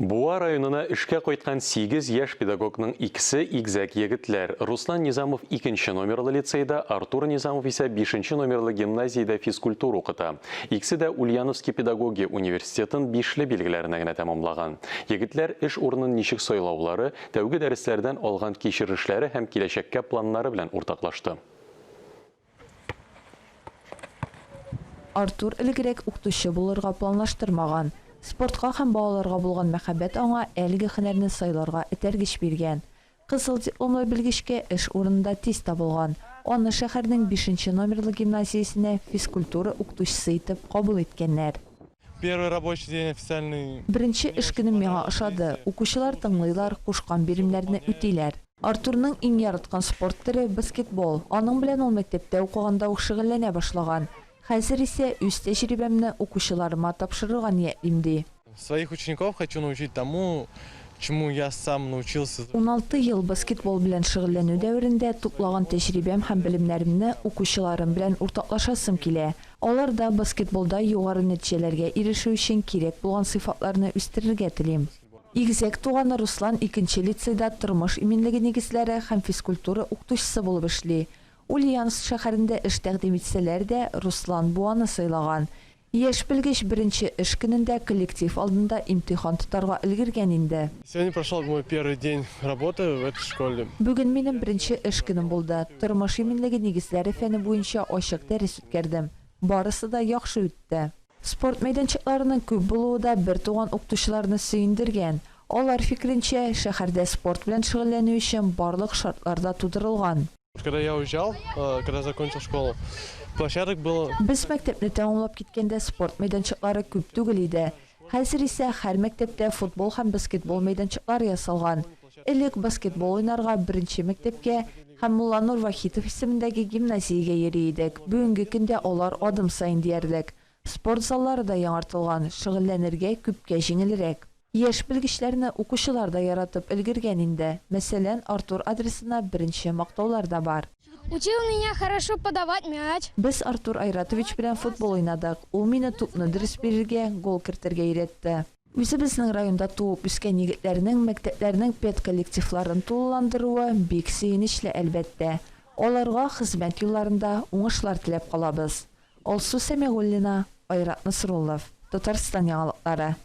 Буа районына эшкә кайткан сигез яшь педагогның икесе игезәк егетләр. Руслан Низамов икенче номерлы лицейда, Артур Низамов исә бишенче номерлы гимназиядә физкультура укыта. Икесе дә Ульяновский педагогия университетын бишле билгеләренә генә тәмамлаган. Егетләр эш урынын ничек сайлаулары, тәүге дәресләрдән алган кичерешләре һәм киләчәккә планнары белән уртаклашты. Артур элегрәк укытучы булырга планлаштырмаган. Спортка һәм балаларга булган мәхәббәт аңа әлеге һөнәрне сайларга этәргеч биргән. Кызыл дипломлы белгечкә эш урыны да тиз табылган. Аны шәһәрнең бишенче номерлы гимназиясенә физкультура укытучысы итеп кабул иткәннәр. Первый рабочий день официальный. Беренче эш көнем миңа ошады. Укучылар тыңлыйлар, кушкан биремнәрне үтиләр. Артурның иң яраткан спорт төре, баскетбол. Аның белән ул мәктәптә укыганда ук шөгыльләнә башлаган. Хәзер исә үз тәҗрибәмне укучыларыма тапшырырга ниятлим, ди. Своих учеников хочу научить тому, чему я сам научился. 16 ел баскетбол белән шөгыльләнү дәверендә туплаган тәҗрибәм һәм белемнәремне укучыларым белән уртаклашасым килә. Аларда баскетболда югары нәтиҗәләргә ирешү өчен кирәк булган сыйфатларны үстерергә телим. Игезәк туганы Руслан икенче лицейда тормыш иминлеге нигезләре һәм физкультура укытучысы булып эшли. Ульяновск шәһәрендә эш тәкъдим итсәләр дә, Руслан Буаны сайлаган. Яшь белгеч беренче эш көнендә коллектив алдында имтихан тотарга өлгергән инде. Сегодня прошел мой первый день работы в этой школе. Бүген минем беренче эш көнем булды. Тормыш иминлеге нигезләре фәне буенча ачык дәрес үткәрдем. Барысы да яхшы үтте. Спорт мәйданчыкларының күп булуы да бертуган укытучыларны сөендергән. Алар фикеренчә, шәһәрдә спорт белән шөгыльләнү өчен барлык шартлар да тудырылган. Когда я уезжал, когда закончил школу, площадок было. Без мәктәпне тәмамлап киткәндә спорт мәйданчыклары күп түгел иде. Хәзер исә һәр мәктәптә футбол һәм баскетбол мәйданчыклары ясалган. Элек баскетбол уйнарга беренче мәктәпкә һәм Мулланур Вахитов исемендәге гимназиягә йөри идек. Бүгенге көндә алар адым саен диярлек. Спорт заллары да яңартылган, шөгыльләнергә күпкә җиңелрәк. Яшь белгечләрне укучылар да яратып өлгергән инде. Мәсәлән, Артур адресына беренче мактаулар да бар. Учил меня хорошо подавать мяч. Без Артур Айратович белән футбол уйнадык. Ул мине тупны дөрес бирергә, гол кертергә өйрәтте. Үзебезнең районда туып үскән егетләрнең мәктәпләрнең педколлективларын тулыландыруы бик сөенечле, әлбәттә. Аларга хезмәт юлларында уңышлар теләп калабыз. Алсу Сәмигуллина, Айрат Насруллов, Татарстан яңалыклары.